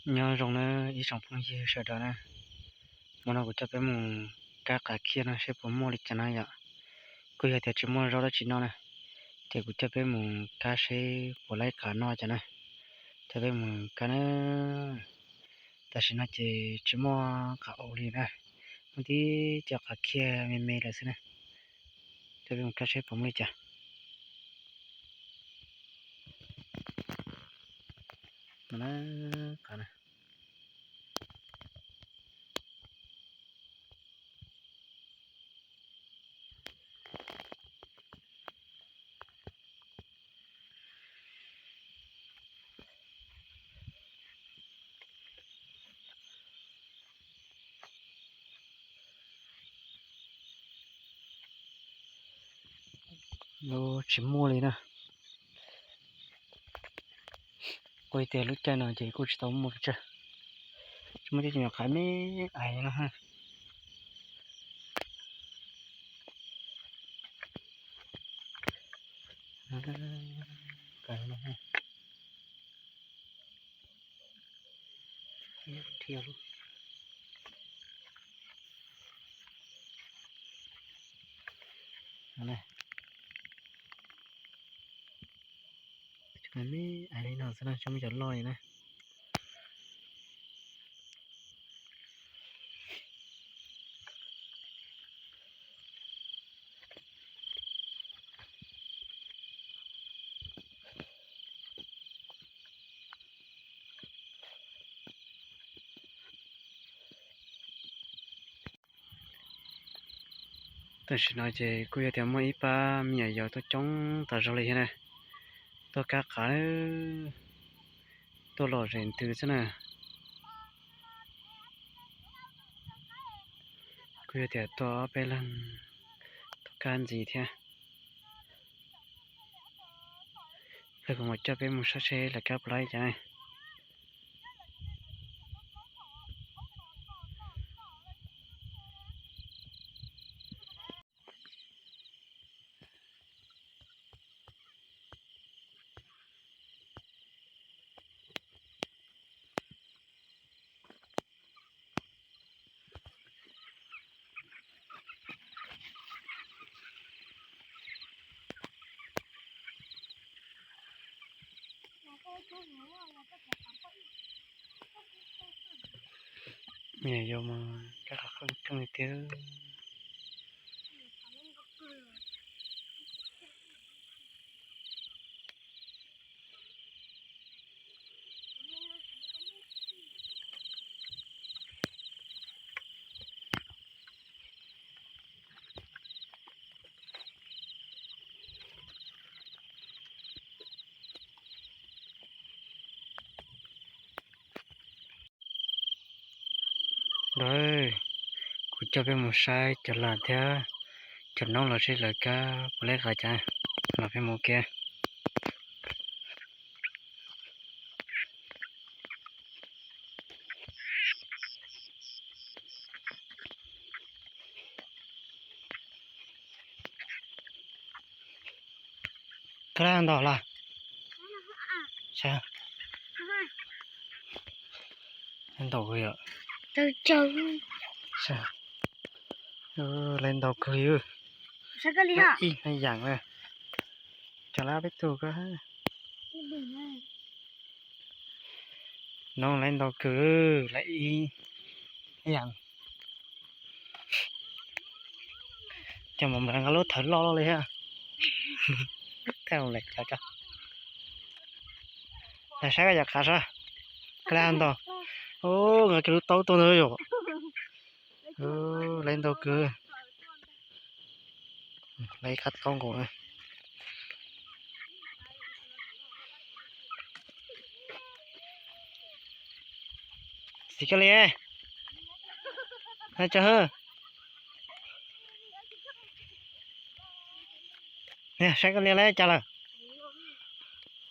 Nyob zoo na ib tsoom phooj ywg sawv daws na, hmo no kuv coj peb mus kab qav khiab no seb puas muaj li cas no yom. Kuj yog tias tsis muaj zaub dab tsi noj na, ces kuv coj peb mus kab seb puas laib qav noj cas na. Coj peb mus kab na. Tam sim no ces tsis muaj qav ua li na, muaj tib co qav khiab me me lawm xwb na. Coj peb mus kab seb puas muaj li cas. Tsis muaj li na. Kuj tias lub caij no ces kuj tsis tau muaj pes tsawg, tsis muaj cov nyuam qav me ais no. Me ais li no xwb na, tsis muaj cov loj li na. Tam sim no ces kuj yog tias muaj ib pab me nyuam yaus tuaj coob tas zog li thiab na, tuaj kab qav, tuaj lom zem ntws xwb na. Kuj yog tias tuaj ob peb leeg tuaj kab ntxiv thiab. Pliag kuv mam coj peb mus saib seb lawv kab puas laib cas. Me nyuam yaus mas kab qav qeej qeej li tiag. Lawv, kuv coj peb mus saib cov lag thiab cov noob los seb lawv kab puas laib qhov cas, los peb mus ua ke. Koj laib ntau los? Laib ntau kawg yom. Laib ntau kawg. Ib haj yam, cov lab peb tug ko. No laib ntau kawg, laib ib haj yam. Cov mam nqa lub thawv loj loj li thiab. Thaj lam saib koj yam qhav sab. Koj laib ntau. Ub, nqa kiag lub taub tuaj ntag yom. Laib ntau kawg. Laib ib qab taub nkaus na. Xis koj li, tso hwb. Saib koj li laib cas lawm.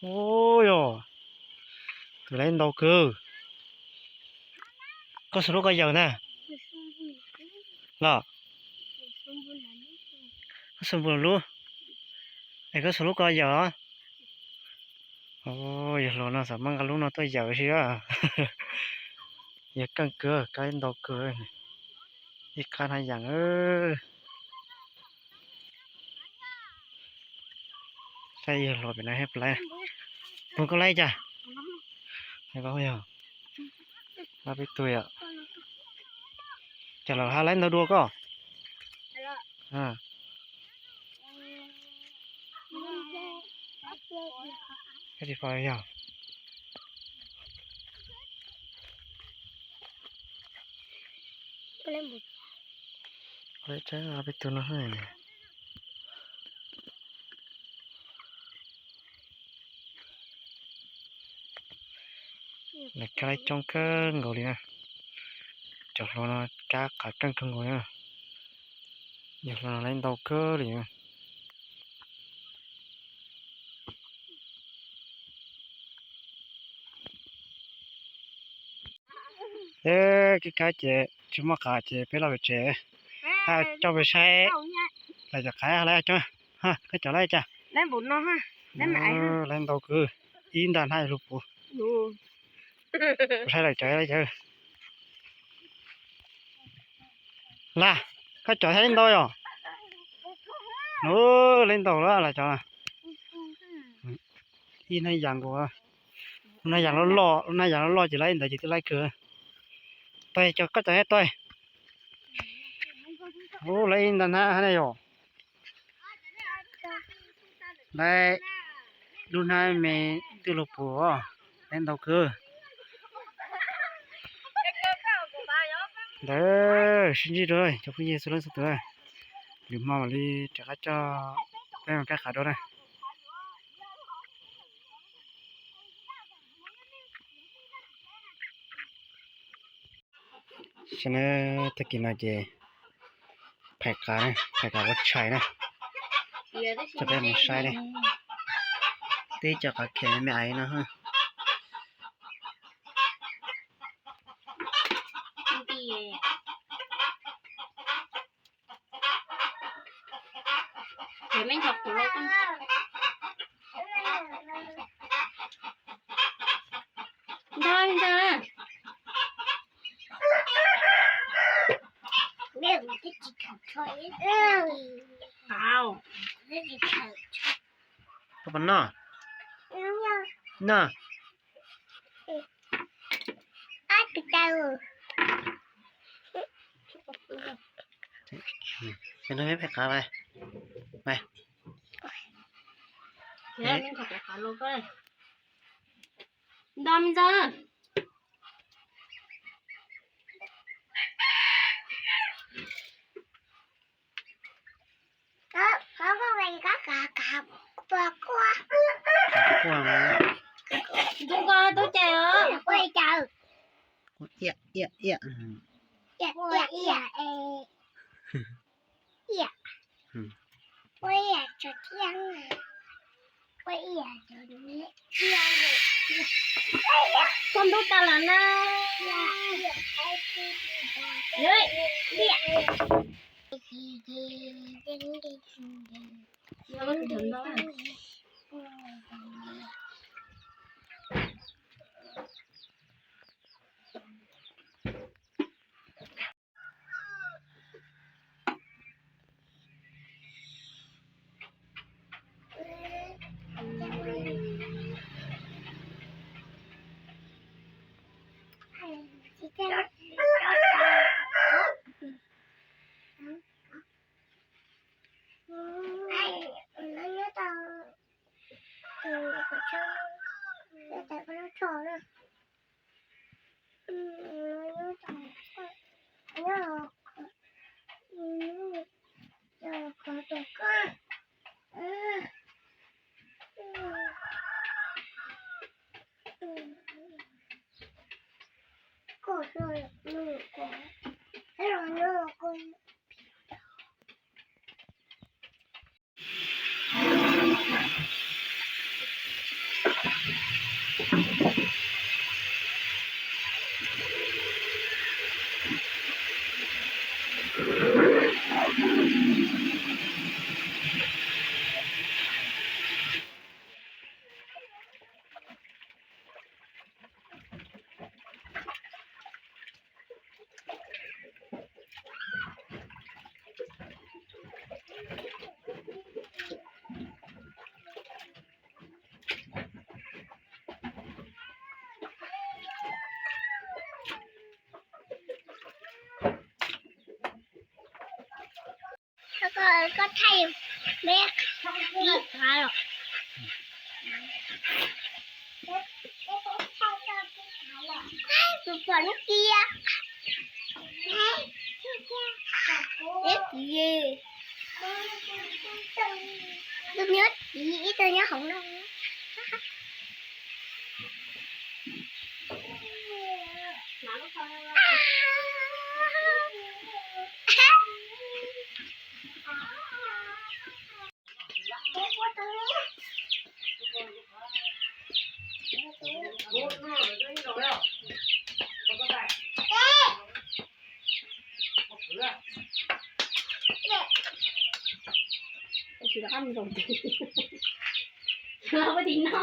Ub yog, tus laib ntau kawg. Koj xuas lub ko yawm ntag los? Koj xuas npus lub, es koj xuas lub ko yawm os. Yawg hluas no xav muab nqa lub no tuaj yawm si. Yog keej kawg, kab ntau kawg. Ib qab na yam. Saib yawg hluas pem no puas laib. Puas koj laib cas? Yog, peb tug yom. Cas los ha laib ntau dua koj? Yog, peb tug no. Lawv kab laib coob kawg nkaus li na. Cov hluas no kab qab keej kawg nkaus na. Yawg hluas no laib ntau kawg li na. Kab kab ces tsis muaj qab ces peb los pem tsev, coj peb saib lawv cov qab laib coob. Koj cov laib cas? Laib ntau kawg, ib nta hnab lug puv. Saib lawv cov laib coob. Las, koj cov laib ntau yom? Laib ntau lawm las cov. Ib hnab yas nkaus. Lub hnab yas loj loj, lub hnab yas loj loj ces laib ntawd ces twb laib kawg. Tuaj, koj cov laib tuaj. Ub, laib ib nta hnab hab ne yom. Laib lub hnab me twb lug puv, laib ntau kawg. Ntawd sib ntsib rau cov phooj ywg txhua leej txhua tus, lwm hmo mam li rov qab coj peb mus kab qab dua na. Saib na, tag kis no ces phais qab, phais qab ua tshais na, coj peb mus saib ne. Twb cov qab khem me me aiv no. Ntag, ntag. Koj puas noj? Noj. Peb noj peb qab, peb. Nto me ntxawg. Ntxub koj tub cais os. Koj ntub tas lawm na. Koj thaij, peb ib qhav los. Tus pom neb tia. Eb, tus nyob tiv, ib tug nyob hauv no. Tsis rov qab mus zaum tiv, mus tiv no.